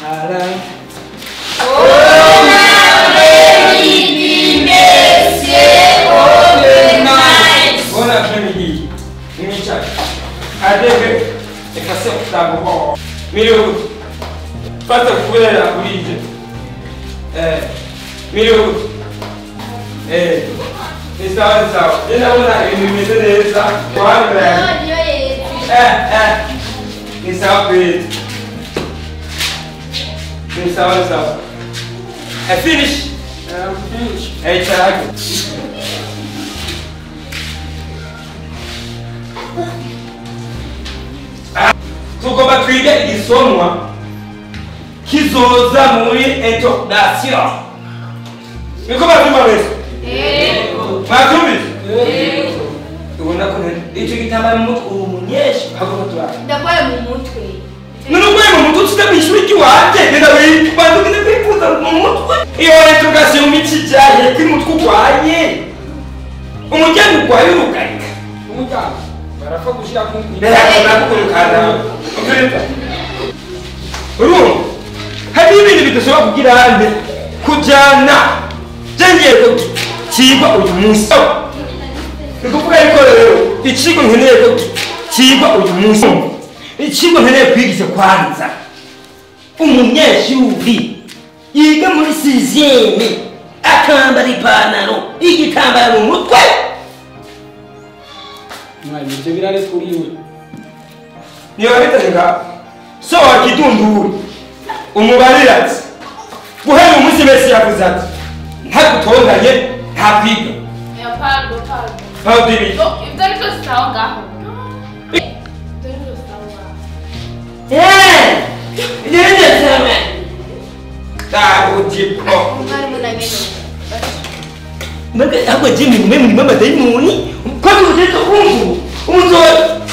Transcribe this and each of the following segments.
Alain. Bon après-midi, messieurs, au Bon après-midi. Michel. Adebe, effacez d'abord. Milieu. Fata kubera kurije. Milieu. Ni sawa ni sawa. Ndabona ibintu bimeze neza. Ni sawa kweli. Ni sawa ni sawa. Finish. Finish. Charako. Tugomba twiga igisomwa kizoza muri introduction. Niko batumva wese? Yego. Mwatumvise? Yego. Ubona ko icyo gitambara mu mutwe umunyesha haguruka turabe. Ndagwaye mu mutwe. None ugwaye mu mutwe tutabishuri iwaje genda wibanza ugende kwifuza mu mutwe. Iyo introduction mikijaye ko umutwe ugwaye. Umuryango ugwaye urugarika. Umuryango barapfa gushira ku nkukurukana. Urumva hari ibintu bidashobora kugira hande kujyana ngiye ko kigwa uyu munsi. Ni kuvuga yuko rero ikigo nkeneye ko kigwa uyu munsi. Ikigo nkeneye kwigisha kwanza umunyeshuri yiga muri sixième akambara ipantaro igitambara mu mutwe. Mwari ibyo birare kuri we. Niyo bitanga so wakidundura umubarira ati guhera umunsi wese yavuze ati ntagutonganye nta kwiga. Pardon, pardon. Pardon. Ibyo ni byose aho ngaho. Ibyo ni byose aho ngaho. Yende Tabujipo. Umwarimu na nyene. Mbega ahubwo Jimmy mwe muri mama dayimoni kwani utete umvu umuzo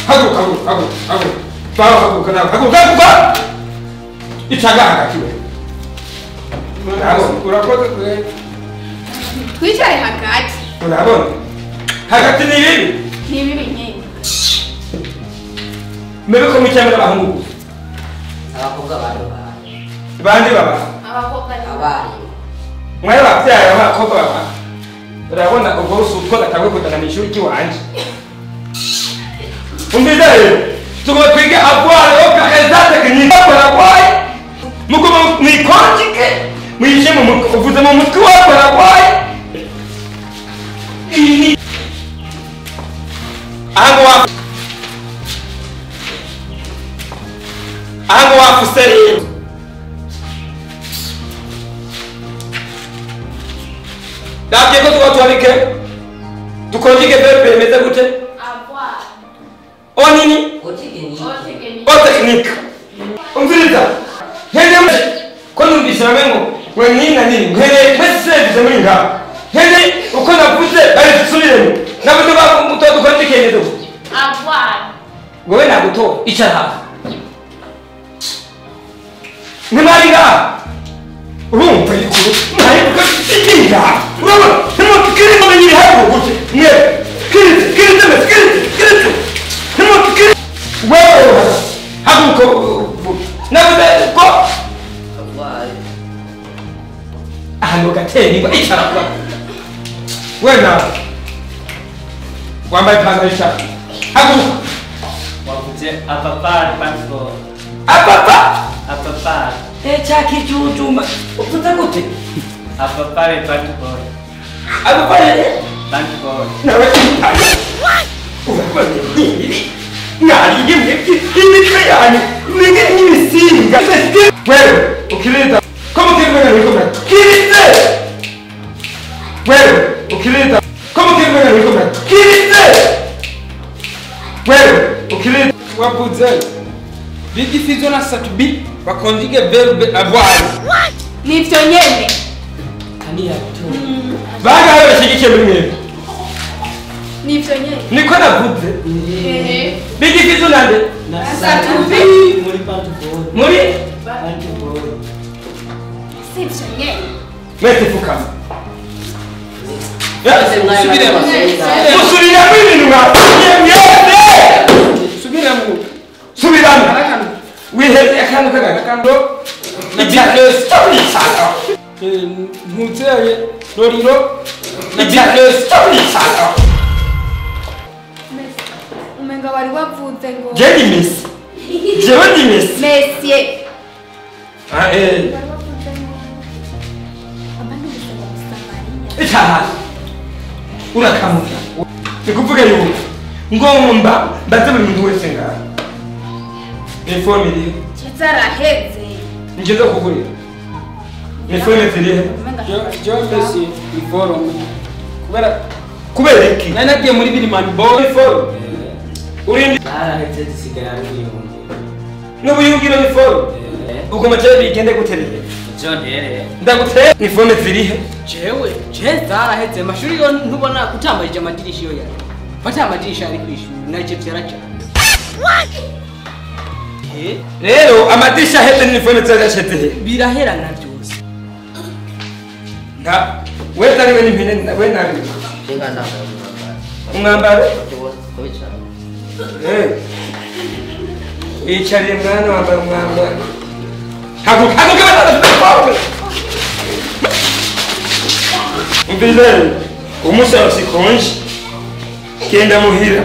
haguruka haguruka haguruka bawo haguruka nawe haguruka haguruka icaga hagati we. Urakoze kwe. Twicare hagati. Urabona hagati ni bibi. Ni bibi nyene. Mbega ko mucyamira abahungu abakobwa bari bande baba abakobwa abari mwe bavyara abakobwa baba. Urabona ubwo usutwa gatangwe kudana mu ishuri kiwanje. Umbiza rero tugomba twiga avoir eza technique paraguay mugomba mwikonjike mwishe mu uvuze mu mutwe wa paraguay ini ahango wa fuseri ndabye ko tuba twabike dukonjike verbe imeze gute avoir o nini o technique umviriza nkene ko numvise bamwe ngo we nina nini nkene twese bize muri ngaho nkene uko navuze bari dusubiremo navuze ba dukonjike neza avoir wewe naguto icara hafi nimari ngaho urumva ikuru ntayibuka ikinga urabona ntimukiri ngo menyere hapo gute mwe kirite kirite kirite kirite ntimukiri wewe haguruka navuze ko ahantu gateye nigwa icara kuba we nawe wambaye ipantaro icara haguruka wavuze apapari pasiporo apapa apapari Chakijujuma uvuze gute apapari pasiporo apapari pasiporo nawe urabona nari yimwe imitwe yanyu ninge nk'ibisinga wewe ukirita ko mukirita niko kirite wewe ukirita ko mukirita niko kirite wewe ukirita wavuze bigifizo na satubi bakonjige verbe avoir. Nivyo nyene. Kaniya tu. Bangahe bashigikiye muri mwebwe? Nivyo nyene. Niko navuze. Bigifizo nande? Na satubi muri pantuboro. Muri pantuboro. Sivyo nyene. Mwese fukama. Subiremo. Musubiramo ibintu mwavuye mwese. Subiramo. Subiramo. Wiheze akantu kagana akantu Na B+. Ntuzeye Loriro na B+. Umenga wari wavuze ngo Je ndi Messi. Jewe ndi Messi. Messi. Ah eh. Wari wavuze ngo abantu bisaba Samariya. Itaha. Urakamuka. Nikuvuga yuko ngomba mbaze buri muntu wese ngaha. Uniforme irihe? Zaraheze. Ngeze kugurira. Uniforme zirihe? Jewe Messi uniforme. Kubera Kubera iki? nari nagiye muri Birimani boy. Uniforme. Urindi Barahetse dusigara ari ubuyungiro. n'ubuyungiro uniforme. Ugomba cyane bigende gutereye. John here. Ndaguteye uniforme zirihe? Jewe, je zarahetse amashuri yo ntubona kutambarije amadirisha yo yari. Fata amadirisha ari kwishuri naje vyaracana. Eh, Rero amadirisha ahetse n'uniforme zirashetse he? biraherana byose. Nta we tariwe n'impene we nabi. Umwambaro. Eh. Icariye mwana wambaye umwambaro. Haguruka haguruka batatu. Umviriza rero umunsi wawe sikonje genda muhira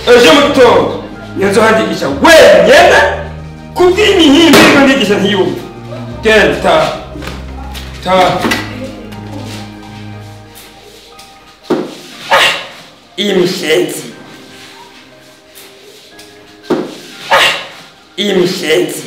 ejo mu gitondo niyo nzohandikisha wenyene kubw'imihimbi iriko ndigisha ntiyumve. Genda taha taha. Iyi mishenzi, iyi mishenzi.